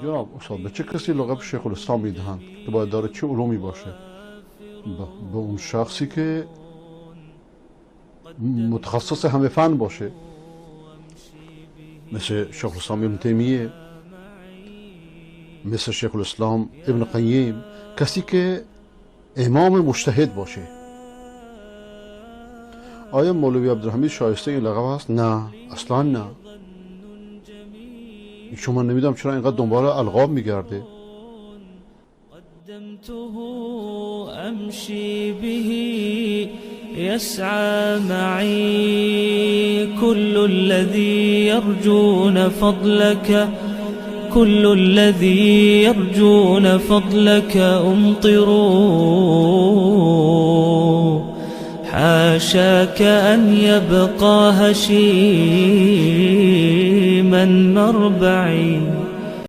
جناب استاد، به چه کسی لقب شیخ الاسلام میدهند که باید داره چه علومی باشه؟ به اون شخصی که متخصص همه فن باشه، مثل شیخ الاسلام ابن تیمیه، مثل شیخ الاسلام ابن قیم، کسی که امام مجتهد باشه. آیا مولوی عبدالحمید شایسته این لقب هست؟ نه، اصلا نه. چون من نمیدونم چرا اینقدر دنبال القاب میگرده. قدمته أمشي به يسعى معي كل الذي يرجون فضلك، كل الذي يرجون فضلك أمطروا، حاشاك أن يبقى هشيما مربعي.